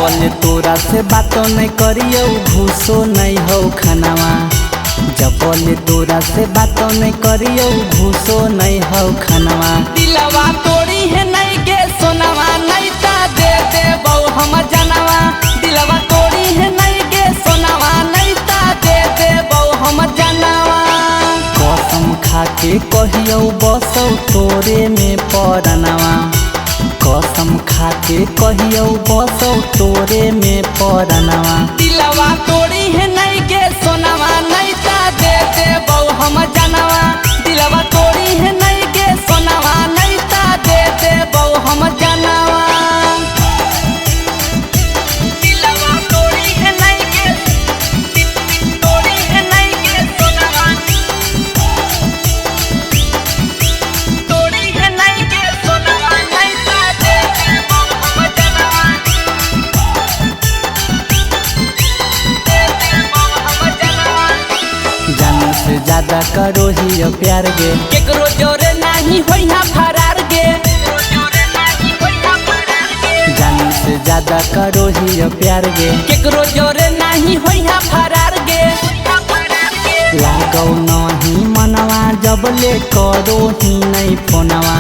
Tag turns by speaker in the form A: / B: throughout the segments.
A: जबले तोरा से बात नहीं करियो घूसो नहीं हो खानावा। जबले तोरा से बात नहीं करियो घूसो नहीं हो खानावा। दिलवा तोड़ी है नहीं गे सोनावा नहीं ता दे दे बहु हम जानवा। दिलवा तोड़ी है नहीं गे सोनावा नहीं ता दे दे बहु हम जानवा। कसम खा के कहियो बसौ तोरे में परनवा। कसम खा के कहियो बसौ तोरे में परनवा। दिलवा तोड़ी है नहीं गे सोनावा नहीं ता दे दे बहु हम जानवा। दिलवा तोड़ी है नहीं गे सोनावा नहीं ता दे दे बहु हम जानवा। दिलवा तोड़ी है नहीं गे, तोड़ी है नहीं गे सोनावा, तोड़ी है नहीं गे सोनावा नहीं ता दे दे बहु हम जानवा। दे दे बहु हम जानवा। जानू से ज्यादा करो ही प्यार गे, केकरो जोरे नाही होइहा फरार गे। जानू से ज्यादा करो ही प्यार गे, केकरो जोरे नाही होइहा फरार गे। लागौ नहीं मनवा जबले करो ही नहीं फोनवा।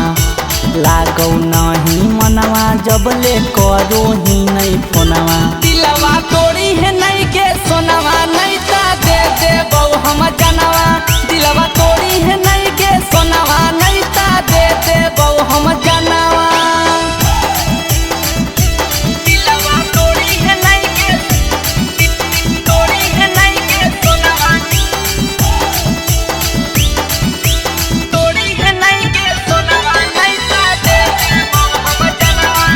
A: लागौ नहीं मनवा जबले करो ही नहीं फोनवा। दिलवा तोड़ी है नहीं गे सोनावा नहीं ता दे दे बहु हम जानवा। दिलवा तोड़ी है नहीं गे सोनावा नहीं ता दे दे बहु हम जानवा। दिलवा तोड़ी है नहीं गे, तोड़ी है नहीं गे सोनावा, तोड़ी है नहीं गे सोनावा नहीं ता दे दे बहु हम जानवा।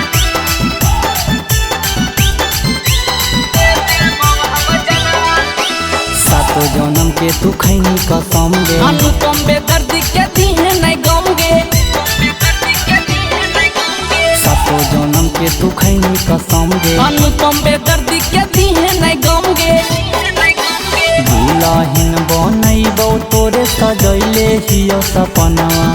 A: दे दे बहु हम जानवा। सातो जन्म के तू खैनी कसम गे, अनुपम बेदर्द के दीहे नहीं गम गे। सातो जन्म के तू खैनी कसम गे, अनुपम बेदर्द के दीहे नहीं गम गे। दुलहिन बनैबौ तोरे सजैले हियो सपनावा।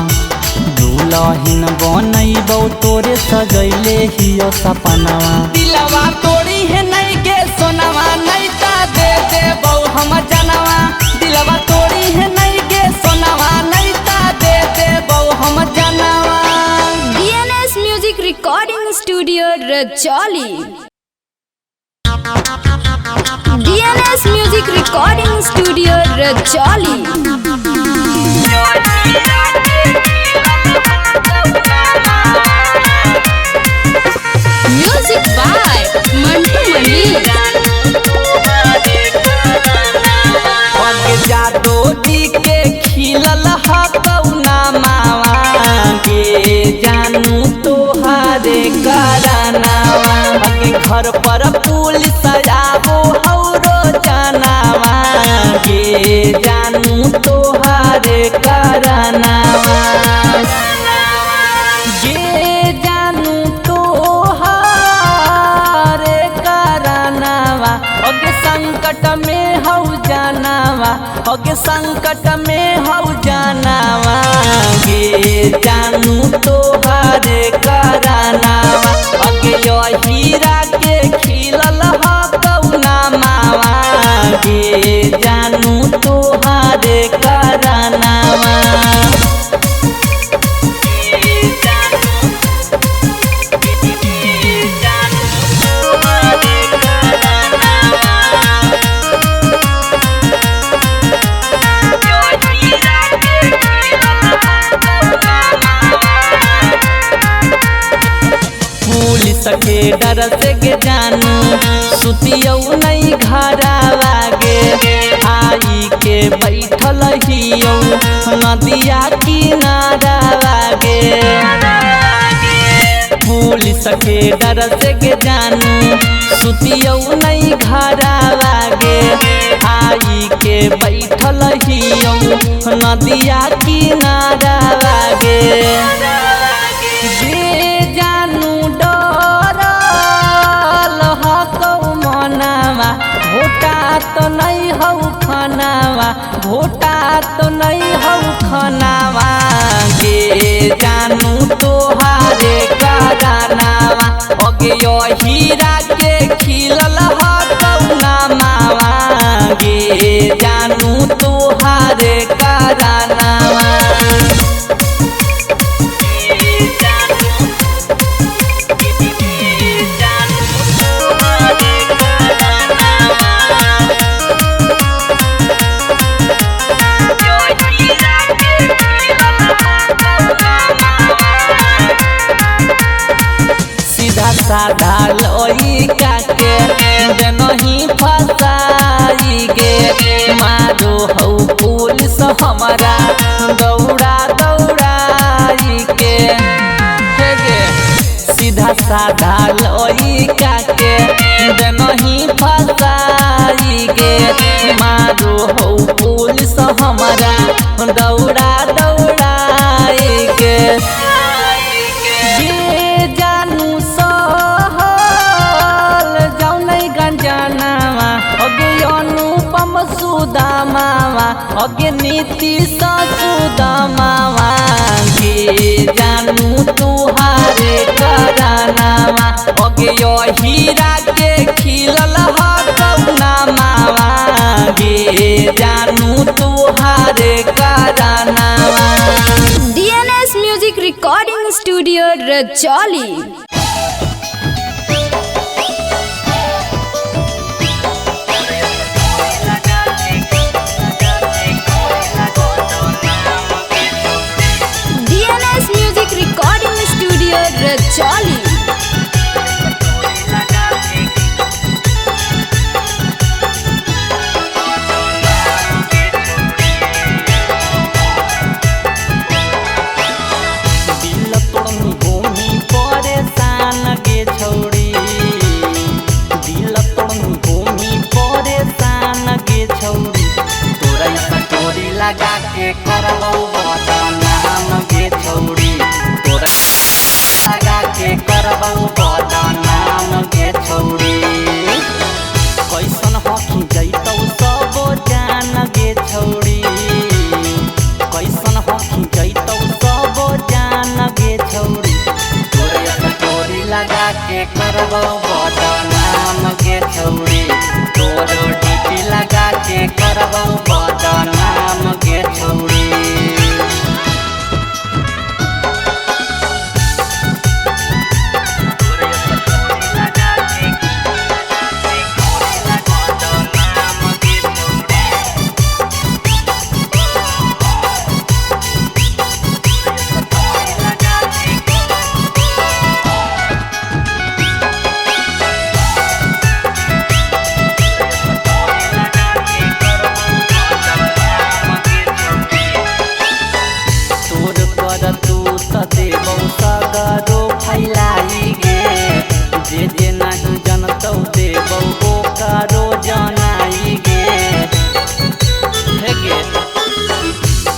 A: दुलहिन बनैबौ तोरे सजैले हियो सपनावा। दिलवा तोड़ी है नहीं गे सोनावा नहीं ता दे दे बहु हम जानवा। दिलवा तोड़ी है नहीं गे सोनावा नहीं ता दे दे बहु हम जानवा।
B: DNS music recording studio Rajauli. DNS music recording studio Rajauli. Music by Mantu Mani.
A: Jado ji के खिलल ह कौना मावा के जानू तोहारे करानावा। के घर पर पुलिस आबो हौरो जानावा के जानू तोहारे करानावा। ये जानू तोहारे करानावा ओगे संकट में हौ जानावा। ओगे संकट में हौ जानावा गे जानू तोहारे करानावा। ओगे यो हीरा के खिलल ह कौना मावा गे जानू तोहारे करानावा। पुलिस के डर से के जानू सुतियौ नहीं घरावा गे। आई के बैठल हियौ नदिया किनारावा गे। पुलिस के डर से के जानू सुतियौ नहीं घरावा गे। आई के बैठल हियौ नदिया किनारावा गे। जानू डरल हकौ मनावा घोटा तो नहीं हौ खानावा। घोटा तो नहीं हौ खानावा गे जानू तोहारे करानावा। अगे हीरा के खिलल ह कौना मावा गे जानू तोहारे करानावा। सीधा साधा लइका के नहीं फसाई गे मारो हौ पुलिस हमारा दौड़ा दौड़ाई के हे गे। सीधा साधा लइका के नहीं फसाई गे मारो हौ पुलिस हमारा दौड़ा दौड़ाई के। जानू सहल जाऊ नहीं गंजनावा अगे अनुपम सुदामावा अगे नीतीश सुदामावा गे जानू तुहारे करानावा अगे हीरा के खिलल ह कौना मावा गे जानू तुहारे करानावा।
B: DNS Music Recording Studio Rajoli. DNS Music Recording Studio Rajoli.
A: दिल तोड़नी होनी परेशान गे छौड़ी दिल तोड़नी होनी परेशान गे छौड़ी तोरा सटोरी लगा के करबौ बदनाम गे छौड़ी तोरा लगा के करबौ बदनाम गे छौड़ी। कैसन हखी जैतौ सब जान गे छौड़ी कैसन हखी जैतौ सब जान गे छौड़ी तोरे सटोरी लगा के करबौ बदनाम गे छौड़ी तोरो डीपी लगा के करबौ बदनाम गे छौड़ी। तोर कर तू त देबौ सगरो फैलाई गे जे जे नाही जनतौ देबौ ओकरो जनाई गे हे गे।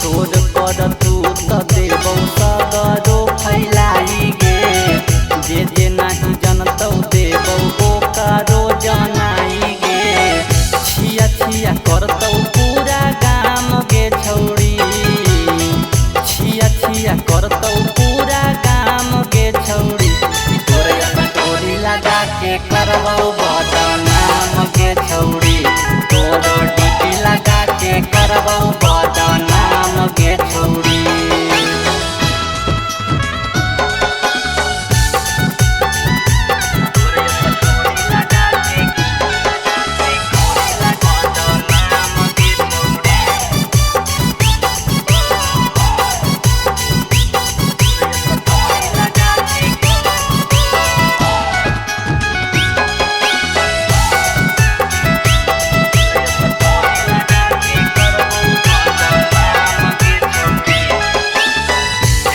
A: तोर कर तू त देबौ सगरो फैलाई गे जे जे नाही जनतौ देबौ ओकरो जनाई गे। छिया छिया करतौ पूरा गाम गे छौड़ी छिया छिया करतौ पूरा गाम गे छौड़ी तोरे सटोरी लगा के करबौ बदनाम गे छौड़ी तोरो डीपी लगा के करबौ बदनाम गे छौड़ी।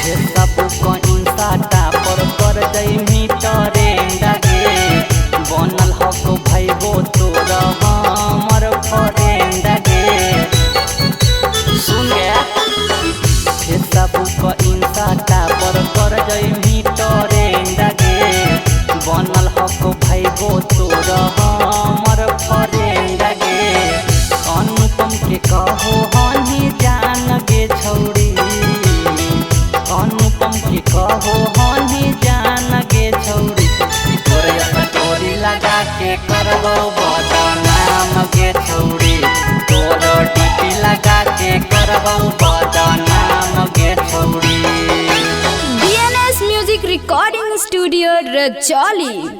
A: फेसबुक इंस्टा पर कर जइमी ट्रेंड गे बनल हक भइबो तोर हमर फ्रेंड गे। सुन गे फेसबुक इंस्टा पर कर जइमी ट्रेंड गे बनल हक भइबो तोर हमर फ्रेंड गे। अनुपम के कहो हनी जान गे छौड़ी अनुपम के कहो हनी जान गे छौड़ी
B: Rajauli.